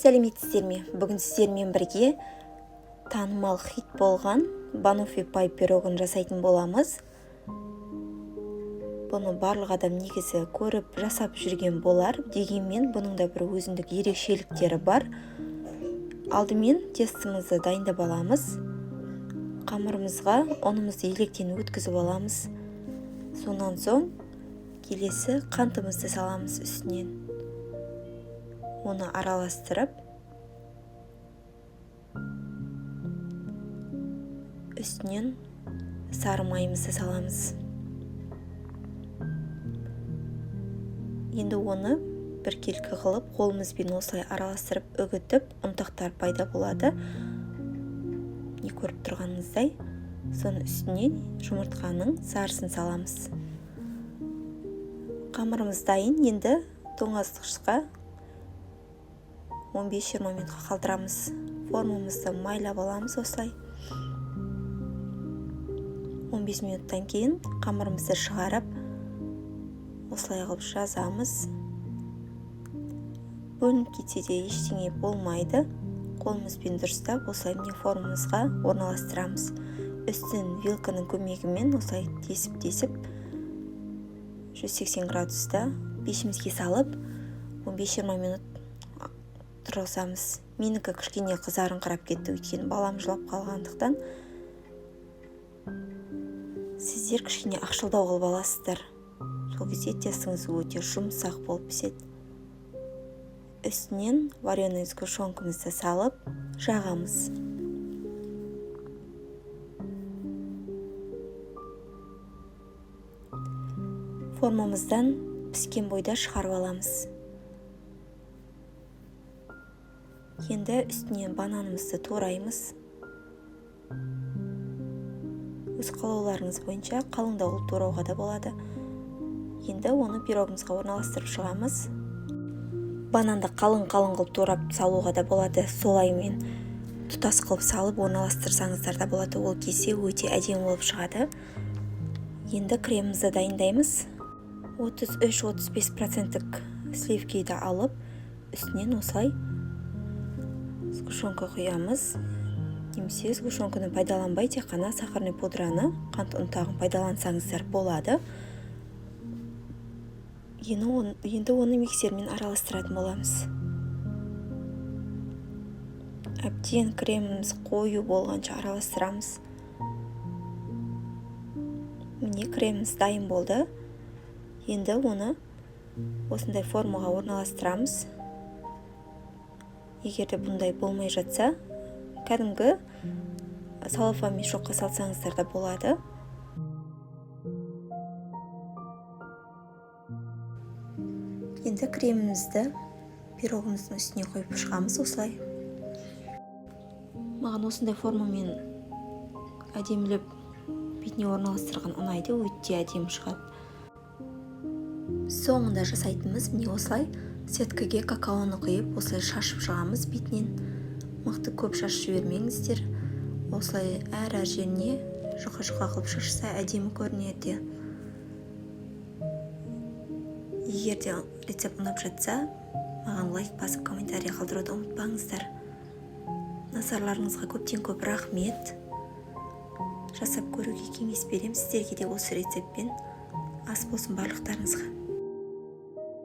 Сәлеметсіздер ме? Бүгін сіздермен бірге танымал хит болған баноффи пай пирогын жасайтын боламыз. Бұны барлық адам негізі көріп жасап жүрген болар, дегенмен бұның да бір өзіндік ерекшеліктері бар. Алдымен тестімізді дайындап аламыз. Қамырымызға ұнымызды електен өткізіп аламыз. Сонан соң келесі қантымызды саламыз үстінен. Оны араластырып, үстінен сары майымызды саламыз. Енді оны біркелкі қылып қолымызбен осылай араластырып үгітіп, ұнтақтар пайда болады. Не көріп тұрғаныңыздай, соның үстіне жұмыртқаның сарысын саламыз. Қамырымыз дайын, енді тоңазытқышқа 15-20 минутқа қалдырамыз. Формамызды майлап аламыз осылай. 15 минуттан кейін қамырымызды шығарып, осылай қылып жазамыз. Бөлініп кетсе де ештеңе болмайды. Қолымызбен дұрыстап осылай міне формамызға орналастырамыз. Үстін вилканың көмегімен осылай тесіп-тесіп 180 градуста пешімізге салып 15-20 минут тұрғызамыз. Менікі кішкене қызарыңқырап кетті, өйткені балам жылап қалғандықтан. Сіздер кішкене ақшылдау қылып аласыздар. Сол кезде тестіңіз өте жұмсақ болып піседі. Үстінен вареный сгущенкамызды салып жағамыз. Формамыздан піскен бойда шығарып аламыз. Енді үстінен бананымызды тураймыз. Өз қалауларыңыз бойынша қалыңдау қылып турауға да болады. Енді оны пирогымызға орналастырып шығамыз. Бананды қалың-қалың қылып турап салуға да болады. Солаймен тұтас қылып салып орналастырсаңыздар да болады. Ол кезде өте әдемі болып шығады. Енді кремімізді дайындаймыз. 33-35 проценттік сливкиді алып, үстінен осылай сгущенка құямыз. Немесе сгущенканы пайдаланбай, тек қана сахарный пудраны, қант ұнтағын пайдалансаңыздар болады. Енді оны миксермен араластыратын боламыз. Әбден креміміз қою болғанша араластырамыз. Міне, креміміз дайын болды. Енді оны осындай формаға орналастырамыз. Егер де бұндай болмай жатса, кәдімгі целлофан мешокқа салсаңыздар да болады. Енді кремімізді пирогымыздың үстіне қойып шығамыз осылай. Маған осындай формамен әдемілеп бетіне орналастырған ұнайды, өте әдемі шығады. Соңында жасайтынымыз міне осылай сеткіге какаоны құйып, осылай шашып шығамыз бетінен. Мықты көп шашып жібермеңіздер. Осылай әр-әр жеріне жұқа-жұқа қылып шашса, әдемі көрінеді. Егер де рецепт ұнап жатса, маған лайк басып, комментарий қалдыруды ұмытпаңыздар. Назарларыңызға көптен көп рахмет. Жасап көруге кеңес беремін сіздерге де осы рецептпен. Ас болсын барлықтарыңызға.